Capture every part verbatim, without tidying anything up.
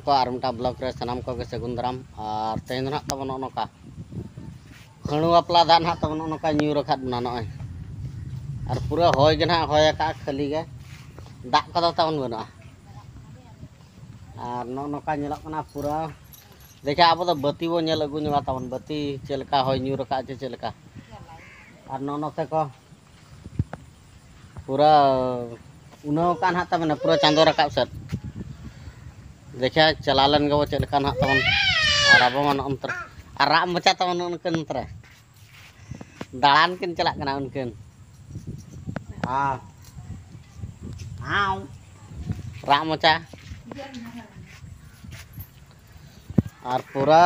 ᱠᱚ ᱟᱨ ᱢᱤᱫᱴᱟᱝ ᱵᱞᱚᱜ ᱨᱮ ᱥᱟᱱᱟᱢ ᱠᱚᱜᱮ ᱥᱟᱹᱜᱩᱱ ᱫᱟᱨᱟᱢ᱾ ᱟᱨ ᱛᱮᱦᱮᱧ ᱫᱚ ᱱᱟᱦᱟᱜ ᱛᱟᱵᱚᱱ ᱱᱚᱜᱼᱚ ᱱᱚᱝᱠᱟ ᱦᱟᱹᱬᱩ ᱵᱟᱯᱞᱟ ᱫᱟᱜ ᱱᱟᱦᱟᱜ ᱛᱟᱵᱚᱱ ᱱᱚᱜᱼᱚ ᱱᱚᱝᱠᱟ ᱧᱩᱨ ᱟᱠᱟᱫ ᱵᱚᱱᱟ ᱱᱚᱜᱼᱚᱭ᱾ ᱟᱨ ᱯᱩᱨᱟᱹ ᱦᱚᱭ ᱜᱮ ᱱᱟᱦᱟᱜ ᱦᱚᱭ ᱟᱠᱟᱫᱼᱟ, ᱠᱷᱟᱹᱞᱤ ᱜᱮ, ᱫᱟᱜ ᱠᱚᱫᱚ ᱛᱟᱵᱚᱱ ᱵᱟᱹᱱᱩᱜᱼᱟ᱾ ᱟᱨ ᱱᱚᱜᱼᱚ ᱱᱚᱝᱠᱟ ᱧᱮᱞᱚᱜ ᱠᱟᱱᱟ ᱯᱩᱨᱟᱹ᱾ ᱫᱮᱠᱷᱟ, ᱟᱵᱚ ᱫᱚ ᱵᱟᱹᱛᱤ ᱵᱚᱱ ᱧᱮᱞ ᱟᱹᱜᱩ ᱧᱚᱜᱟ ᱛᱟᱵᱚᱱ, ᱵᱟᱹᱛᱤ ᱪᱮᱫ ᱞᱮᱠᱟ ᱦᱚᱭ ᱧᱩᱨ ᱟᱠᱟᱫ ᱪᱮ ᱪᱮᱫ ᱞᱮᱠᱟ᱾ ᱟᱨ ᱱᱚᱜᱼᱚ ᱱᱚᱛᱮ ᱠᱚ ᱯᱩᱨᱟᱹ ᱩᱱᱟᱹᱣ ᱟᱠᱟᱱ ᱦᱟᱸᱜ ᱛᱟᱵᱚᱱᱟ, ᱯᱩᱨᱟᱹ ᱪᱟᱸᱫᱚ ᱨᱟᱠᱟᱵ ᱥᱮᱫ᱾ ᱫᱮᱠᱷᱟ, ᱪᱟᱞᱟᱣ ᱞᱮᱱ ᱜᱮᱵᱚ ᱪᱮᱫ ᱞᱮᱠᱟ ᱱᱟᱦᱟᱜ ᱛᱟᱵᱚᱱ᱾ ᱟᱨ ᱟᱵᱚ ᱢᱟ ᱱᱚᱜᱼᱚ ᱱᱚᱛᱮ ᱨᱮ᱾ ᱟᱨ ᱨᱟᱜ ᱢᱚᱪᱟ ᱛᱟᱵᱚᱱ ᱱᱚᱜᱼᱚ ᱱᱚᱝᱠᱟ ᱱᱚᱛᱮ ᱨᱮ᱾ ᱫᱟᱬᱟᱱ ᱠᱤᱱ ᱪᱟᱞᱟᱜ ᱠᱟᱱᱟ ᱩᱱᱠᱤᱱ᱾ ᱟᱨ ᱦᱟᱣ᱾ ᱨᱟᱜ ᱢᱚᱪᱟ᱾ ᱟᱨ ᱯᱩᱨᱟᱹ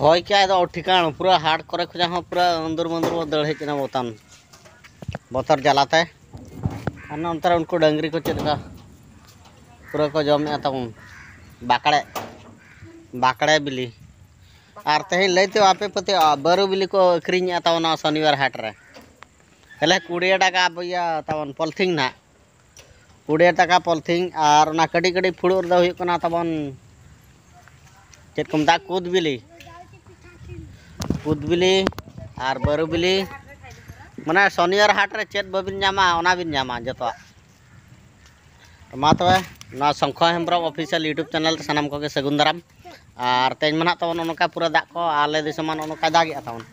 ᱦᱚᱭ ᱠᱮᱜᱼᱟᱭ ᱫᱚ ᱴᱷᱤᱠᱟᱹᱱ, ᱯᱩᱨᱟᱹ ᱦᱟᱴ ᱠᱚᱨᱮ ᱠᱷᱚᱱᱟᱜ ᱦᱚᱸ ᱯᱩᱨᱟᱹ ᱩᱱᱫᱩᱨ ᱢᱩᱱᱫᱩᱨ ᱵᱚ ᱫᱟᱹᱲ ᱦᱮᱡ ᱮᱱᱟ ᱵᱚᱛᱟᱱ, ᱵᱚᱛᱚᱨ ᱡᱟᱞᱟᱛᱮ᱾ ᱟᱨ ᱱᱚᱱᱛᱮ ᱨᱮ ᱩᱱᱠᱩ ᱰᱟᱹᱝᱨᱤ ᱠᱚ ᱪᱮᱫ ᱞᱮᱠᱟ ᱯᱩᱨᱟᱹ ᱠᱚ ᱡᱚᱢᱮᱫᱼᱟ ᱛᱟᱵᱚᱱ ᱵᱟᱠᱲᱮ, ᱵᱟᱠᱲᱮ ᱵᱤᱞᱤ᱾ ᱟᱨ ᱛᱮᱦᱮᱧ ᱞᱟᱹᱭ ᱛᱮ ᱵᱟᱯᱮ ᱯᱟᱹᱛᱭᱟᱹᱜᱼᱟ, ᱵᱟᱹᱨᱩ ᱵᱤᱞᱤ ᱠᱚ ᱟᱹᱠᱷᱨᱤᱧᱮᱫᱼᱟ ᱛᱟᱵᱚᱱᱟ ᱥᱚᱱᱤᱵᱟᱨ ᱦᱟᱴ ᱨᱮ᱾ ᱛᱟᱦᱞᱮ ᱠᱩᱲᱤ ᱴᱟᱠᱟ ᱤᱭᱟᱹ ᱛᱟᱵᱚᱱ ᱯᱚᱞᱛᱷᱤᱱ ᱱᱟᱦᱟᱜ, ᱠᱩᱲᱤ ᱴᱟᱠᱟ ᱯᱚᱞᱛᱷᱤᱱ᱾ ᱟᱨ ᱚᱱᱟ ᱠᱟᱹᱴᱤᱡ ᱠᱟᱹᱴᱤᱡ ᱯᱷᱩᱲᱩᱜ ᱨᱮᱫᱚ ᱦᱩᱭᱩᱜ ᱠᱟᱱᱟ ᱛᱟᱵᱚᱱ, ᱪᱮᱫ ᱠᱚ ᱢᱮᱛᱟᱜᱼᱟ, ᱠᱩᱫ ᱵᱤᱞᱤ, ᱠᱩᱫ ᱵᱤᱞᱤ ᱟᱨ ᱵᱟᱹᱨᱩ ᱵᱤᱞᱤ᱾ ᱢᱟᱱᱮ ᱥᱚᱱᱤᱭᱟᱨ ᱦᱟᱴ ᱨᱮ ᱪᱮᱫ ᱵᱟᱹᱵᱤᱱ ᱧᱟᱢᱟ, ᱚᱱᱟ ᱵᱤᱱ ᱧᱟᱢᱟ ᱡᱚᱛᱚᱣᱟᱜ᱾ ᱢᱟ ᱛᱚᱵᱮ, ᱱᱚᱣᱟ ᱥᱚᱝᱠᱷᱚ ᱦᱮᱢᱵᱨᱚᱢ ᱚᱯᱷᱤᱥᱤᱭᱟᱞ YouTube ᱪᱮᱱᱮᱞ ᱨᱮ ᱥᱟᱱᱟᱢ ᱠᱚᱜᱮ ᱥᱟᱹᱜᱩᱱ ᱫᱟᱨᱟᱢ᱾ ᱟᱨ ᱛᱮᱦᱮᱧ ᱢᱟ ᱱᱟᱦᱟᱜ ᱛᱟᱵᱚᱱ ᱱᱚᱜᱼᱚ ᱱᱚᱝᱠᱟ ᱯᱩᱨᱟᱹ ᱫᱟᱜ ᱠᱚ, ᱟᱞᱮ ᱫᱤᱥᱚᱢ ᱢᱟ ᱱᱚᱜᱼᱚ ᱱᱚᱝᱠᱟᱭ ᱫᱟᱜᱮᱜᱼᱟ ᱛᱟᱵᱚᱱ᱾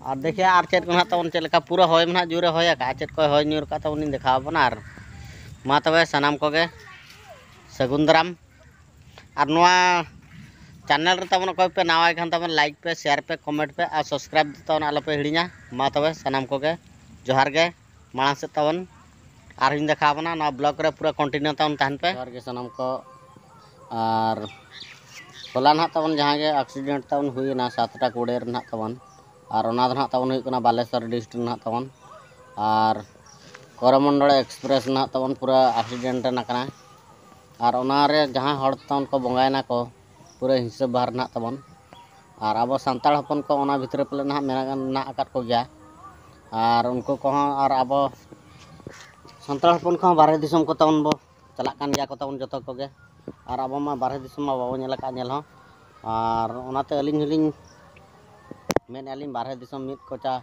ᱟᱨ ᱫᱮᱠᱷᱮ ᱟᱨ ᱪᱮᱫ ᱠᱚ ᱱᱟᱦᱟᱜ ᱛᱟᱵᱚᱱ, ᱪᱮᱫ ᱞᱮᱠᱟ ᱯᱩᱨᱟᱹ ᱦᱚᱭ ᱢᱟ ᱱᱟᱦᱟᱜ ᱡᱳᱨᱮ ᱦᱚᱭ ᱟᱠᱟᱫᱼᱟ, ᱪᱮᱫ ᱠᱚᱭ ᱦᱚᱭ ᱧᱩᱨ ᱟᱠᱟᱫ ᱛᱟᱵᱚᱱᱤᱧ ᱫᱮᱠᱷᱟᱣ ᱟᱵᱚᱱᱟ᱾ ᱟᱨ ᱢᱟ ᱛᱚᱵᱮ ᱥᱟᱱᱟᱢ ᱠᱚᱜᱮ ᱥᱟᱹᱜᱩᱱ ᱫᱟᱨᱟᱢ᱾ ᱟᱨ ᱱᱚᱣᱟ ᱪᱮᱱᱮᱞ ᱨᱮ ᱛᱟᱵᱚᱱ ᱚᱠᱚᱭ ᱯᱮ ᱱᱟᱣᱟᱭ ᱠᱷᱟᱱ ᱛᱟᱵᱚᱱ ᱞᱟᱭᱤᱠ ᱯᱮ, ᱥᱮᱭᱟᱨ ᱯᱮ, ᱠᱚᱢᱮᱱᱴ ᱯᱮ ᱟᱨ ᱥᱟᱵᱥᱠᱨᱟᱭᱤᱵ ᱫᱚ ᱛᱟᱵᱚᱱ ᱟᱞᱚᱯᱮ ᱦᱤᱲᱤᱧᱟ᱾ ᱢᱟ ᱛᱚᱵᱮ ᱥᱟᱱᱟᱢ ᱠᱚᱜᱮ ᱡᱚᱦᱟᱨ ᱜᱮ᱾ ᱢᱟᱲᱟᱝ ᱥᱮᱫ ᱛᱟᱵᱚᱱ ᱟᱨᱦᱚᱸᱧ ᱫᱮᱠᱷᱟᱣ ᱟᱵᱚᱱᱟ, ᱱᱚᱣᱟ ᱵᱞᱚᱜ ᱨᱮ ᱯᱩᱨᱟᱹ ᱠᱚᱱᱴᱤᱱᱤᱭᱩ ᱛᱟᱵᱚᱱ ᱛᱟᱦᱮᱱ ᱯᱮ᱾ ᱡᱚᱦᱟᱨ ᱜᱮ ᱥᱟᱱᱟᱢ ᱠᱚ᱾ ᱟᱨ ᱦᱚᱞᱟ ᱱᱟᱦᱟᱜ ᱛᱟᱵᱚᱱ ᱡᱟᱦᱟᱸ ᱜᱮ ᱮᱠᱥᱤᱰᱮᱱᱴ ᱛᱟᱵᱚᱱ ᱦᱩᱭᱮᱱᱟ ᱥᱟᱛᱴᱟ ᱠᱩᱲᱤ ᱨᱮ ᱱᱟᱦᱟᱜ ᱛᱟᱵᱚᱱ, ᱟᱨ ᱚᱱᱟ ᱫᱚ ᱱᱟᱦᱟᱜ ᱛᱟᱵᱚᱱ ᱦᱩᱭᱩᱜ ᱠᱟᱱᱟ ᱵᱟᱞᱮᱥᱚᱨ ᱰᱤᱥᱴᱨᱤᱠᱴ ᱱᱟᱦᱟᱜ ᱛᱟᱵᱚᱱ᱾ ᱟᱨ ᱠᱚᱨᱚᱢᱚᱱᱰᱚᱞ ᱮᱠᱥᱯᱨᱮᱥ ᱱᱟᱦᱟᱜ ᱛᱟᱵᱚᱱ ᱯᱩᱨᱟᱹ ᱮᱠᱥᱤᱰᱮᱱᱴ ᱟᱠᱟᱱᱟ᱾ ᱟᱨ ᱚᱱᱟᱨᱮ ᱡᱟᱦᱟᱸ ᱦᱚᱲ ᱛᱟᱵᱚᱱ ᱠᱚ ᱵᱚᱸᱜᱟᱭᱮᱱᱟ ᱠᱚ, ᱯᱩᱨᱟᱹ ᱦᱤᱥᱟᱹᱵ ᱵᱟᱦᱟᱨ ᱱᱟᱦᱟᱜ ᱛᱟᱵᱚᱱ᱾ ᱟᱨ ᱟᱵᱚ ᱥᱟᱱᱛᱟᱲ ᱦᱚᱯᱚᱱ ᱠᱚ ᱚᱱᱟ ᱵᱷᱤᱛᱨᱤ ᱯᱟᱞᱮ ᱱᱟᱦᱟᱜ ᱢᱮᱱᱟᱜ, ᱢᱮᱱᱟᱜ ᱟᱠᱟᱫ ᱠᱚᱜᱮᱭᱟ᱾ ᱟᱨ ᱩᱱᱠᱩ ᱠᱚᱦᱚᱸ, ᱟᱨ ᱟᱵᱚ ᱥᱟᱱᱛᱟᱲ ᱦᱚᱯᱚᱱ ᱠᱚᱦᱚᱸ ᱵᱟᱦᱨᱮ ᱫᱤᱥᱚᱢ ᱠᱚ ᱛᱟᱵᱚᱱ ᱵᱚ ᱪᱟᱞᱟᱜ ᱠᱟᱱ ᱜᱮᱭᱟ ᱠᱚ ᱛᱟᱵᱚᱱ ᱡᱚᱛᱚ ᱠᱚᱜᱮ᱾ ᱟᱨ ᱟᱵᱚ ᱢᱟ ᱵᱟᱨᱦᱮ ᱫᱤᱥᱚᱢ ᱢᱟ ᱵᱟᱵᱚ ᱧᱮᱞ ᱟᱠᱟᱫ ᱧᱮᱞ ᱦᱚᱸ᱾ ᱟᱨ ᱚᱱᱟᱛᱮ ᱟᱹᱞᱤᱧ ᱦᱚᱸᱞᱤᱧ ᱢᱮᱱᱮᱫᱼᱟ ᱞᱤᱧ, ᱵᱟᱨᱦᱮ ᱫᱤᱥᱚᱢ ᱢᱤᱫ ᱠᱚᱪᱟ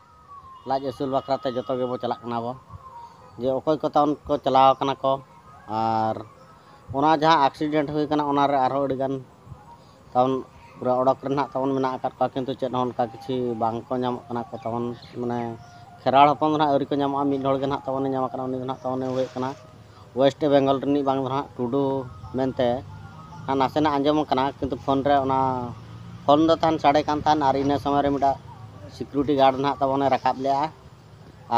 ᱞᱟᱡ ᱟᱹᱥᱩᱞ ᱵᱟᱠᱷᱨᱟ ᱛᱮ ᱡᱚᱛᱚ ᱜᱮᱵᱚ ᱪᱟᱞᱟᱜ ᱠᱟᱱᱟ ᱵᱚ, ᱡᱮ ᱚᱠᱚᱭ ᱠᱚ ᱛᱟᱵᱚᱱ ᱠᱚ ᱪᱟᱞᱟᱣ ᱠᱟᱱᱟ ᱠᱚ᱾ ᱟᱨ ᱚᱱᱟ ᱡᱟᱦᱟᱸ ᱮᱠᱥᱤᱰᱮᱱᱴ ᱦᱩᱭ ᱠᱟᱱᱟ, ᱚᱱᱟᱨᱮ ᱟᱨᱦᱚᱸ ᱟᱹᱰᱤᱜᱟᱱ ᱛᱟᱵᱚᱱ ᱯᱩᱨᱟᱹ ᱚᱰᱚᱠ ᱨᱮ ᱱᱟᱦᱟᱜ ᱛᱟᱵᱚᱱ ᱢᱮᱱᱟᱜ ᱟᱠᱟᱫ ᱠᱚᱣᱟ, ᱠᱤᱱᱛᱩ ᱪᱮᱫ ᱦᱚᱸ ᱚᱱᱠᱟ ᱠᱤᱪᱷᱩ ᱵᱟᱝ ᱠᱚ ᱧᱟᱢᱚᱜ ᱠᱟᱱᱟ ᱠᱚ ᱛᱟᱵᱚᱱ᱾ ᱢᱟᱱᱮ ᱠᱷᱮᱨᱣᱟᱲ ᱦᱚᱯᱚᱱ ᱫᱚ ᱱᱟᱦᱟᱜ ᱟᱹᱣᱨᱤ ᱠᱚ ᱧᱟᱢᱚᱜᱼᱟ᱾ ᱢᱤᱫ ᱦᱚᱲ ᱜᱮ ᱱᱟᱦᱟᱜ ᱛᱟᱵᱚᱱᱮ ᱧᱟᱢ ᱟᱠᱟᱱᱟ, ᱩᱱᱤ ᱫᱚ ᱱᱟᱦᱟᱜ ᱛᱟᱵᱚᱱᱮ ᱦᱩᱭᱩᱜ ᱠᱟᱱᱟ ᱳᱭᱮᱥᱴ ᱵᱮᱝᱜᱚᱞ ᱨᱤᱱᱤᱡ ᱵᱟᱝ ᱫᱚ ᱱᱟᱦᱟᱜ ᱴᱩᱰᱩ ᱢᱮᱱᱛᱮ᱾ ᱟᱨ ᱱᱟᱥᱮᱱᱟᱜ ᱟᱸᱡᱚᱢ ᱠᱟᱱᱟ, ᱠᱤᱱᱛᱩ ᱯᱷᱳᱱ ᱨᱮ ᱚᱱᱟ ᱯᱷᱳᱱ ᱫᱚ ᱛᱟᱦᱮᱱ ᱥᱟᱰᱮ ᱠᱟᱱ ᱛᱟᱦᱮᱱ, ᱟᱨ ᱤᱱᱟᱹ ᱥᱚᱢᱚᱭ ᱨᱮ ᱢᱤᱫᱴᱟᱜ ᱥᱤᱠᱩᱨᱤᱴᱤ ᱜᱟᱨᱰ ᱱᱟᱦᱟᱜ ᱛᱟᱵᱚᱱᱮ ᱨᱟᱠᱟᱵ ᱞᱮᱜᱼᱟ᱾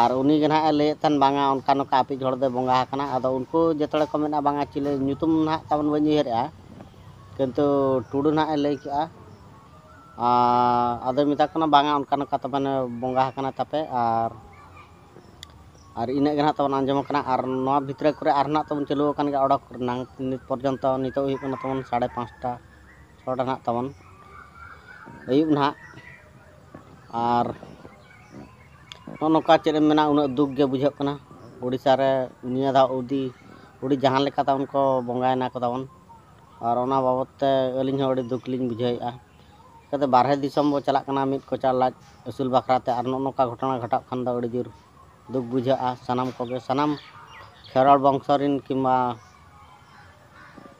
ᱟᱨ ᱩᱱᱤ ᱜᱮ ᱱᱟᱦᱟᱜ ᱮ ᱞᱟᱹᱭᱮᱫ ᱛᱟᱦᱮᱱ, ᱵᱟᱝᱟ ᱚᱱᱠᱟ ᱱᱚᱝᱠᱟ ᱟᱯᱮᱭᱤᱡ ᱦᱚᱲ ᱫᱚᱭ ᱵᱚᱸᱜᱟ ᱟᱠᱟᱱᱟ᱾ ᱟᱫᱚ ᱩᱱᱠᱩ ᱡᱚᱛᱚ ᱦᱚᱲ ᱠᱚ ᱢᱮᱱᱟ, ᱵᱟᱝᱟ ᱪᱤᱞᱤ ᱧᱩᱛᱩᱢ ᱱᱟᱦᱟᱜ ᱛᱟᱵᱚᱱ ᱵᱟᱹᱧ ᱩᱭᱦᱟᱹᱨᱮᱜᱼᱟ, ᱠᱤᱱᱛᱩ ᱴᱩᱰᱩ ᱱᱟᱦᱟᱜ ᱮ ᱞᱟᱹᱭ ᱠᱮᱜᱼᱟ᱾ ᱟᱨ ᱟᱫᱚᱭ ᱢᱮᱛᱟ ᱠᱚ ᱠᱟᱱᱟ, ᱵᱟᱝᱟ ᱚᱱᱠᱟ ᱱᱚᱝᱠᱟ ᱛᱟᱵᱚᱱ ᱵᱚᱸᱜᱟ ᱟᱠᱟᱱᱟ ᱛᱟᱯᱮ᱾ ᱟᱨ ᱟᱨ ᱤᱱᱟᱹᱜ ᱜᱮ ᱱᱟᱦᱟᱜ ᱛᱟᱵᱚᱱ ᱟᱸᱡᱚᱢ ᱟᱠᱟᱱᱟ᱾ ᱟᱨ ᱱᱚᱣᱟ ᱵᱷᱤᱛᱨᱤ ᱠᱚᱨᱮ ᱟᱨ ᱱᱟᱦᱟᱜ ᱛᱟᱵᱚᱱ ᱪᱟᱹᱞᱩ ᱟᱠᱟᱱ ᱜᱮᱭᱟ ᱚᱰᱚᱠ ᱨᱮᱱᱟᱝ᱾ ᱱᱤᱛ ᱯᱚᱨᱡᱚᱱᱛᱚ ᱱᱤᱛᱚᱜ ᱦᱩᱭᱩᱜ ᱠᱟᱱᱟ ᱛᱟᱵᱚᱱ ᱥᱟᱲᱮ ᱯᱟᱸᱪᱴᱟ, ᱪᱷᱚᱴᱟ ᱱᱟᱦᱟᱜ ᱛᱟᱵᱚᱱ ᱟᱹᱭᱩᱵ ᱱᱟᱦᱟᱜ᱾ ᱟᱨ ᱱᱚᱜᱼᱚ ᱱᱚᱝᱠᱟ ᱪᱮᱫ ᱮᱢ ᱢᱮᱱᱟ, ᱩᱱᱟᱹᱜ ᱫᱩᱠ ᱜᱮ ᱵᱩᱡᱷᱟᱹᱜ ᱠᱟᱱᱟ᱾ ᱳᱰᱤᱥᱟ ᱨᱮ ᱱᱤᱭᱟᱹ ᱫᱷᱟᱣ ᱩᱰᱤ ᱩᱰᱤ ᱡᱟᱦᱟᱸ ᱞᱮᱠᱟ ᱛᱟᱵᱚᱱ ᱠᱚ ᱵᱚᱸᱜᱟᱭᱮᱱᱟ ᱠᱚ ᱛᱟᱵᱚᱱ, ᱟᱨ ᱚᱱᱟ ᱵᱟᱵᱚᱫ ᱛᱮ ᱟᱹᱞᱤᱧ ᱦᱚᱸ ᱟᱹᱰᱤ ᱫᱩᱠ ᱞᱤᱧ ᱵᱩᱡᱷᱟᱹᱣᱮᱫᱼᱟ᱾ ᱪᱤᱠᱟᱹᱛᱮ ᱵᱟᱨᱦᱮ ᱫᱤᱥᱚᱢ ᱵᱚ ᱪᱟᱞᱟᱜ ᱠᱟᱱᱟ ᱢᱤᱫ ᱠᱚᱪᱟ ᱞᱟᱡ ᱟᱹᱥᱩᱞ ᱵᱟᱠᱷᱨᱟ ᱛᱮ, ᱟᱨ ᱱᱚᱜᱼᱚ ᱱᱚᱝᱠᱟ ᱜᱷᱚᱴᱚᱱᱟ ᱜᱷᱚᱴᱟᱜ ᱠᱷᱟᱱ ᱫᱚ ᱟᱹᱰᱤ ᱡᱳᱨ ᱫᱩᱠ ᱵᱩᱡᱷᱟᱹᱜᱼᱟ᱾ ᱥᱟᱱᱟᱢ ᱠᱚᱜᱮ, ᱥᱟᱱᱟᱢ ᱠᱷᱮᱨᱣᱟᱲ ᱵᱚᱝᱥᱚ ᱨᱤᱱ ᱠᱤᱝᱵᱟ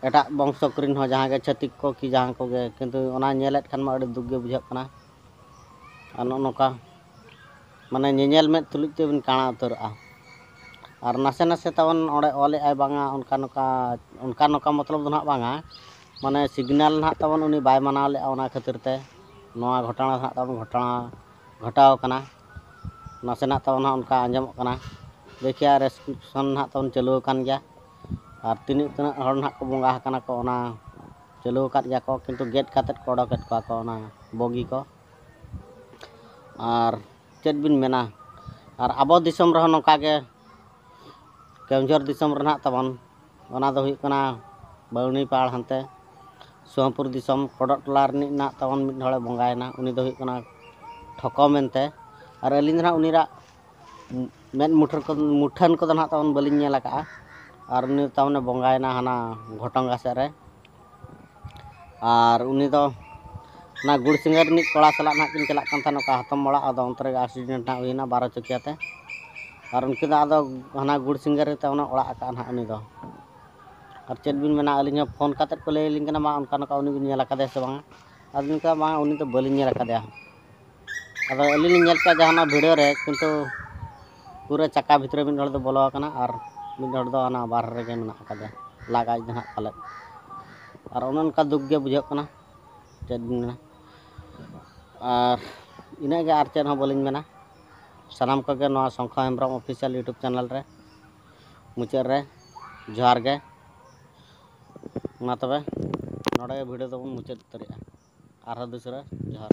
ᱮᱴᱟᱜ ᱵᱚᱝᱥᱚ ᱠᱚᱨᱮᱱ ᱦᱚᱸ, ᱡᱟᱦᱟᱸ ᱜᱮ ᱪᱷᱟᱹᱛᱤᱠ ᱠᱚ ᱠᱤ ᱡᱟᱦᱟᱸ ᱠᱚᱜᱮ, ᱠᱤᱱᱛᱩ ᱚᱱᱟ ᱧᱮᱞᱮᱫ ᱠᱷᱟᱱ ᱢᱟ ᱟᱹᱰᱤ ᱫᱩᱠ ᱜᱮ ᱵᱩᱡᱷᱟᱹᱜ ᱠᱟᱱᱟ᱾ ᱟᱨ ᱱᱚᱜᱼᱚ ᱱᱚᱝᱠᱟ ᱢᱟᱱᱮ ᱧᱮᱧᱮᱞ ᱢᱮᱫ ᱛᱩᱞᱩᱡ ᱛᱮᱵᱤᱱ ᱠᱟᱬᱟ ᱩᱛᱟᱹᱨᱚᱜᱼᱟ᱾ ᱟᱨ ᱱᱟᱥᱮ ᱱᱟᱥᱮ ᱛᱟᱵᱚᱱ ᱚᱸᱰᱮ ᱚᱞᱮᱜᱼᱟᱭ, ᱵᱟᱝᱟ ᱚᱱᱠᱟ ᱱᱚᱝᱠᱟ, ᱚᱱᱠᱟ ᱱᱚᱝᱠᱟ ᱢᱚᱛᱞᱚᱵ ᱫᱚ ᱱᱟᱦᱟᱜ ᱵᱟᱝᱟ, ᱢᱟᱱᱮ ᱥᱤᱜᱽᱱᱟᱞ ᱱᱟᱦᱟᱜ ᱛᱟᱵᱚᱱ ᱩᱱᱤ ᱵᱟᱭ ᱢᱟᱱᱟᱣ ᱞᱮᱜᱼᱟ, ᱚᱱᱟ ᱠᱷᱟᱹᱛᱤᱨ ᱛᱮ ᱱᱚᱣᱟ ᱜᱷᱚᱴᱚᱱᱟ ᱱᱟᱦᱟᱜ ᱛᱟᱵᱚᱱ ᱜᱷᱚᱴᱚᱱᱟ ᱜᱷᱚᱴᱟᱣ ᱠᱟᱱᱟ᱾ ᱱᱟᱥᱮᱱᱟᱜ ᱛᱟᱵᱚᱱ ᱱᱟᱦᱟᱜ ᱚᱱᱠᱟ ᱟᱸᱡᱚᱢᱚᱜ ᱠᱟᱱᱟ᱾ ᱫᱮᱠᱷᱤᱭᱟ, ᱨᱮᱥᱴᱨᱤᱠᱥᱚᱱ ᱱᱟᱦᱟᱜ ᱛᱟᱵᱚᱱ ᱪᱟᱹᱞᱩ ᱟᱠᱟᱱ ᱜᱮᱭᱟ᱾ ᱟᱨ ᱛᱤᱱᱟᱹᱜ ᱛᱤᱱᱟᱹᱜ ᱦᱚᱲ ᱱᱟᱦᱟᱜ ᱠᱚ ᱵᱚᱸᱜᱟ ᱟᱠᱟᱱᱟ ᱠᱚ, ᱚᱱᱟ ᱪᱟᱹᱞᱩ ᱟᱠᱟᱫ ᱜᱮᱭᱟ ᱠᱚ, ᱠᱤᱱᱛᱩ ᱜᱮᱫ ᱠᱟᱛᱮᱫ ᱠᱚ ᱚᱰᱚᱠᱮᱫ ᱠᱚᱣᱟ ᱠᱚ ᱚᱱᱟ ᱵᱚᱜᱤ ᱠᱚ᱾ ᱟᱨ ᱪᱮᱫ ᱵᱤᱱ ᱢᱮᱱᱟ, ᱟᱨ ᱟᱵᱚ ᱫᱤᱥᱚᱢ ᱨᱮᱦᱚᱸ ᱱᱚᱝᱠᱟ ᱜᱮ, ᱠᱮᱣᱚᱱᱡᱷᱚᱨ ᱫᱤᱥᱚᱢ ᱨᱮ ᱱᱟᱦᱟᱜ ᱛᱟᱵᱚᱱ, ᱚᱱᱟ ᱫᱚ ᱦᱩᱭᱩᱜ ᱠᱟᱱᱟ ᱵᱟᱹᱣᱱᱤ ᱯᱟᱲ ᱦᱟᱱᱛᱮ ᱥᱩᱦᱟᱢᱯᱩᱨ ᱫᱤᱥᱚᱢ, ᱠᱚᱰᱚᱜ ᱴᱚᱞᱟ ᱨᱤᱱᱤᱡ ᱱᱟᱦᱟᱜ ᱛᱟᱵᱚᱱ ᱢᱤᱫ ᱦᱚᱲᱮ ᱵᱚᱸᱜᱟᱭᱮᱱᱟ᱾ ᱩᱱᱤ ᱫᱚ ᱦᱩᱭᱩᱜ ᱠᱟᱱᱟ ᱴᱷᱚᱠᱚ ᱢᱮᱱᱛᱮ᱾ ᱟᱨ ᱟᱹᱞᱤᱧ ᱫᱚ ᱱᱟᱦᱟᱜ ᱩᱱᱤᱭᱟᱜ ᱢᱮᱫ ᱢᱩᱴᱷᱟᱹᱱ ᱠᱚ, ᱢᱩᱴᱷᱟᱹᱱ ᱠᱚᱫᱚ ᱱᱟᱦᱟᱜ ᱛᱟᱵᱚᱱ ᱵᱟᱹᱞᱤᱧ ᱧᱮᱞ ᱟᱠᱟᱫᱼᱟ᱾ ᱟᱨ ᱩᱱᱤ ᱫᱚ ᱛᱟᱨᱢᱟᱱᱮ ᱵᱚᱸᱜᱟᱭᱮᱱᱟ ᱦᱟᱱᱟ ᱜᱷᱚᱴᱚᱝᱜᱟ ᱥᱮᱫ ᱨᱮ᱾ ᱟᱨ ᱩᱱᱤ ᱫᱚ ᱚᱱᱟ ᱜᱩᱲ ᱥᱤᱸᱜᱟᱹᱨ ᱨᱤᱱᱤᱡ ᱠᱚᱲᱟ ᱥᱟᱞᱟᱜ ᱱᱟᱦᱟᱜ ᱠᱤᱱ ᱪᱟᱞᱟᱜ ᱠᱟᱱ ᱛᱟᱦᱮᱱ, ᱚᱠᱟ ᱦᱟᱛᱚᱢ ᱚᱲᱟᱜ, ᱟᱫᱚ ᱚᱱᱛᱮ ᱨᱮᱜᱮ ᱮᱠᱥᱤᱰᱮᱱᱴ ᱱᱟᱦᱟᱜ ᱦᱩᱭᱱᱟ ᱵᱟᱨᱚ ᱪᱚᱠᱤᱭᱟ ᱛᱮ᱾ ᱟᱨ ᱩᱱᱠᱤᱱ ᱫᱚ ᱟᱫᱚ ᱦᱟᱱᱟ ᱜᱩᱲ ᱥᱤᱸᱜᱟᱹᱨ ᱨᱮ ᱛᱟᱨᱢᱟᱱᱮ ᱚᱲᱟᱜ ᱟᱠᱟᱫᱼᱟ ᱱᱟᱦᱟᱜ ᱩᱱᱤ ᱫᱚ᱾ ᱟᱨ ᱪᱮᱫ ᱵᱤᱱ ᱢᱮᱱᱟ, ᱟᱹᱞᱤᱧ ᱦᱚᱸ ᱯᱷᱳᱱ ᱠᱟᱛᱮᱫ ᱠᱚ ᱞᱟᱹᱭ ᱟᱹᱞᱤᱧ ᱠᱟᱱᱟ, ᱢᱟ ᱚᱱᱠᱟ ᱱᱚᱝᱠᱟ ᱩᱱᱤ ᱵᱤᱱ ᱧᱮᱞ ᱟᱠᱟᱫᱮᱭᱟ ᱥᱮ ᱵᱟᱝᱟ? ᱟᱫᱚ ᱞᱤᱧ ᱢᱮᱛᱟᱭ ᱠᱟᱱᱟ, ᱵᱟᱝ, ᱩᱱᱤ ᱫᱚ ᱵᱟᱹᱞᱤᱧ ᱧᱮᱞ ᱟᱠᱟᱫᱮᱭᱟ᱾ ᱟᱫᱚ ᱟᱹᱞᱤᱧ ᱞᱤᱧ ᱧᱮᱞ ᱠᱮᱫ ᱡᱟᱦᱟᱱᱟᱜ ᱵᱷᱤᱰᱤᱭᱳ ᱨᱮ, ᱠᱤᱱᱛᱩ ᱯᱩᱨᱟᱹ ᱪᱟᱠᱟ ᱵᱷᱤᱛᱨᱤ ᱢᱤᱫ ᱦᱚᱲ ᱫᱚ ᱵᱚᱞᱚ ᱟᱠᱟᱱᱟ ᱟᱨ ᱢᱤᱫ ᱦᱚᱲ ᱫᱚ ᱚᱱᱟ ᱵᱟᱦᱨᱮ ᱨᱮᱜᱮ ᱢᱮᱱᱟᱜ ᱟᱠᱟᱫᱮᱭᱟ, ᱞᱟᱜᱟᱭ ᱫᱚ ᱱᱟᱦᱟᱜ ᱯᱟᱞᱮᱫ᱾ ᱟᱨ ᱚᱱᱮ ᱚᱱᱠᱟ ᱫᱩᱠ ᱜᱮ ᱵᱩᱡᱷᱟᱹᱜ ᱠᱟᱱᱟ, ᱪᱮᱫ ᱵᱤᱱ ᱢᱮᱱᱟ᱾ ᱟᱨ ᱤᱱᱟᱹᱜ ᱜᱮ, ᱟᱨ ᱪᱮᱫ ᱦᱚᱸ ᱵᱟᱹᱞᱤᱧ ᱢᱮᱱᱟ᱾ ᱥᱟᱱᱟᱢ ᱠᱚᱜᱮ ᱱᱚᱣᱟ ᱥᱚᱝᱠᱷᱚ ᱦᱮᱢᱵᱨᱚᱢ ᱚᱯᱷᱤᱥᱤᱭᱟᱞ ᱭᱩᱴᱩᱵᱽ ᱪᱮᱱᱮᱞ ᱨᱮ ᱢᱩᱪᱟᱹᱫ ᱨᱮ ᱡᱚᱦᱟᱨ ᱜᱮ᱾ ᱢᱟ ᱛᱚᱵᱮ ᱱᱚᱰᱮ ᱜᱮ ᱵᱷᱤᱰᱤᱭᱳ ᱫᱚᱵᱚᱱ ᱢᱩᱪᱟᱹᱫ ᱩᱛᱟᱹᱨᱮᱜᱼᱟ᱾ ᱟᱨᱦᱚᱸ ᱫᱚᱥᱨᱟ ᱡᱚᱦᱟᱨ᱾